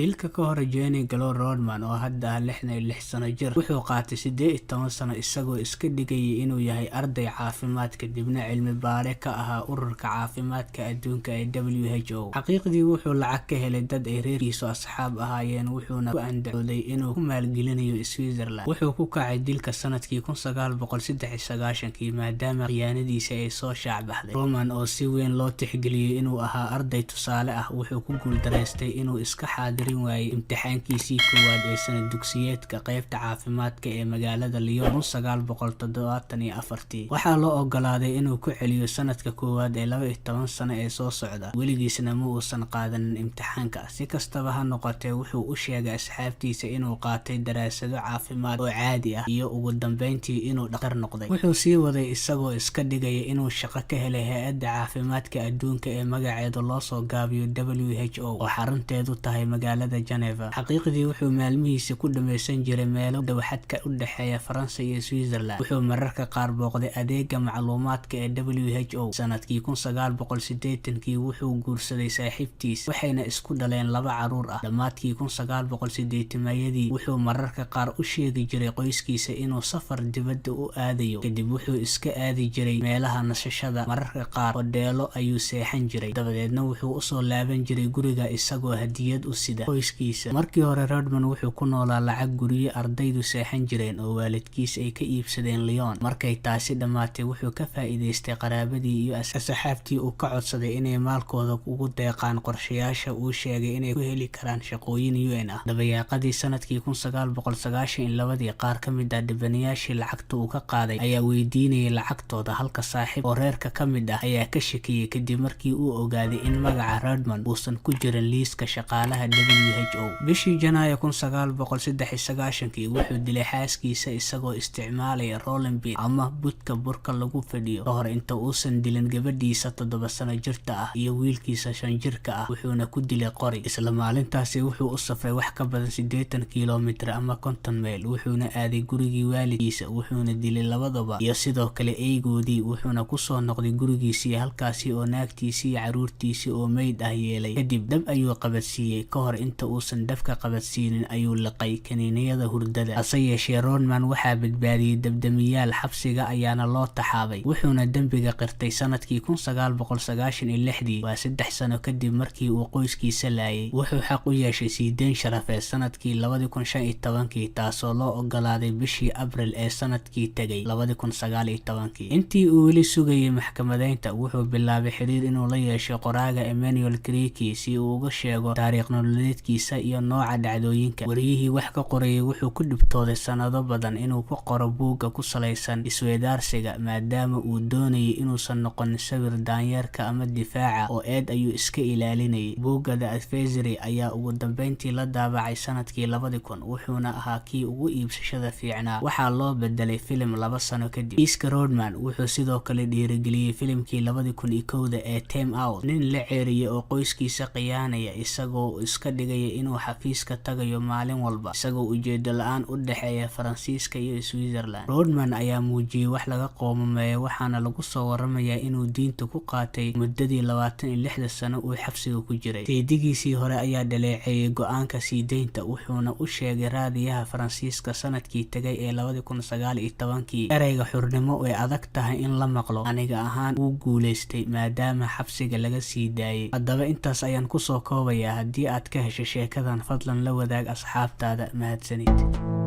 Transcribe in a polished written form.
Dilka ka hor, Jean Claude Rodman, oo hadda ah 66 sano jir, wuxuu qaatay 18 sano isagoo iska dhigayay inuu yahay arday caafimaad, kadibna cilmi baare ka ahaa Ururka Caafimaadka Adduunka ee WHO. Xaqiiqdii, wuxuu lacag ka helay dad ay reerkiisu asxaab ahaayeen, wuxuuna ku andacooday inuu ku maalgelinayo Switzerland. Wuxuu ku kacay dilka sanadkii 1993-kii maadaama khiyaanadiisa ay soo shaac baxday. Roman, oo si weyn loo tixgeliyey inuu ahaa arday tusaale ah, wuxuu ku guuldareystay inuu iska xaadirin waayey imtixaankiisii koowaad ee sanad dugsiyeedka qaybta caafimaadka ee magaalada Lyon 1974-tii. Waxaa loo ogolaaday inuu ku celiyo sanadka koowaad ee 12 sano ee soo socda, weligiisna ma uusan qaadanin imtixaanka. Si kastaba ha noqotee, wuxuu u sheegay asxaabtiisa inuu qaatay daraasado caafimaad oo caadi ah iyo ugu dambeyntii inuu dhakhtar noqday. Wuxuu sii waday isagoo iska dhigaya inuu shaqo ka helay Hay'adda Caafimaadka Adduunka ee magaceedu loo soo gaabiyo WHO, oo xarunteedu tahay magaalada Geneva. Xaqiiqdii, wuxuu maalmihiisa ku dhameysan jiray meelo dhow xadka u dhexeeya Faransa iyo Switzerland. Wuxuu mararka qaar booqday adeegga macluumaadka ee WHO. Sanadkii 1980-kii wuxuu guursaday saaxiibtiis, waxayna isku dhaleen laba caruur ah. Dhammaadkii 1980-yadii wuxuu mararka qaar u sheegi jiray qoyskiisa inuu safar dibadda u aadayo, kadib wuxuu iska aadi jiray meelaha nasashada, mararka qaar hodheelo ayuu seexan jiray, dabadeedna wuxuu usoo laaban jiray guriga isagoo hadiyad u sida qoyskiisa. Markii hore, Rodman wuxuu ku noolaa lacag guryo ardaydu seexan jireen oo waalidkiis ay ka iibsadeen Lyon. Markay taasi dhammaatay, wuxuu ka faa'iidaystay qaraabadii iyo asxaabtii uu ka codsaday inay maalkooda ugu deeqaan qorshayaasha uu sheegay inay ku heli karaan shaqooyin UN ah. Dabayaaqadii sanadkii 1992-dii, qaar ka mid ah dhibanayaashii lacagta uu ka qaaday ayaa weydiinayay lacagtooda, halka saaxiib oo reerka ka mid ah ayaa ka shakiyey kadib markii uu ogaaday in magaca Rodman uusan ku jirin liiska shaqaalaha WHO. Bishii Janaayo 1993-kii wuxuu dilay xaaskiisa isagoo isticmaalaya rolling pin ama budka burka lagu fadhiyo, ka hor inta uusan dilin gabadhiisa 7 sano jirta ah iyo wiilkiisa 5 jirka ah, wuxuuna ku dilay qori. Isla maalintaasi wuxuu u safray wax ka badan 80 kilomitir ama 50 mayl, wuxuuna aaday gurigii waalidkiisa, wuxuuna dilay labadaba iyo sidoo kale eygoodii, wuxuuna kusoo noqday gurigiisii, halkaasi oo naagtiisii iyo caruurtiisii oo meyd ah yeelay. Kadib dab ayuu qabadsiiyey. Ka hor inta uusan dabka qabadsiinin ayuu liqay kaniiniyada hurdada. Hase yeeshee, Rodman waxaa badbaadiyey dabdamiyaal, xabsiga ayaana loo taxaabay, wuxuuna dembiga qirtay sanadkii 1996-dii, waa 3 sano kadib markii uu qoyskiisa laayay. Wuxuu xaq u yeeshay siideyn sharafeed sanadkii 2015-kii, taasoo loo ogolaaday bishii Abril ee sanadkii tegay 2019-kii. Intii uu weli sugayay maxkamadeynta, wuxuu bilaabay xiriir inuu la yeesho qoraaga Emmanuel Chriqui si uu uga sheego taariikh nololeedkiisa iyo nooca dhacdooyinka. Wariyihii wax ka qorayay wuxuu ku dhibtooday sanado badan inuu ku qoro buugga ku salaysan isweydaarsiga, maadaama uu doonayay inuusan noqon sawir daanyeerka ama difaaca oo eed ayuu iska ilaalinayay. Buugga The Adversary ayaa ugu dambeyntii la daabacay sanadkii 2000, wuxuuna ahaa kii ugu iibsashada fiicnaa. Waxaa loo bedelay filim 2 sano kadib. Kiiska Rodman wuxuu sidoo kale dhiirigeliyey filimkii 2001-da ee Time Out. Nin la ceeriyay oo qoyskiisa khiyaanaya isagoo iska dhigaya inuu xafiiska tagayo maalin walba, isagoo ujeedo la-aan u dhexeeya Faransiiska iyo Switzerland. Rodman ayaa muujiyey wax laga qoomameeyo, waxaana lagu soo waramayaa inuu diinta ku qaatay muddadii 26-da sano uu xabsiga ku jiray. Seedigiisii hore ayaa dhaleeceeyay go-aanka sii deynta, wuxuuna u sheegay raadiyaha Faransiiska sanadkii tegay ee 2019-kii: "Ereyga xurnimo way adag tahay in la maqlo. Aniga ahaan, wuu guuleystay maadaama xabsiga laga sii daayay." Haddaba intaas ayaan kusoo koobayaa. Haddii aad ka hesho sheekadan, fadlan la wadaag asxaabtaada. Mahadsanid.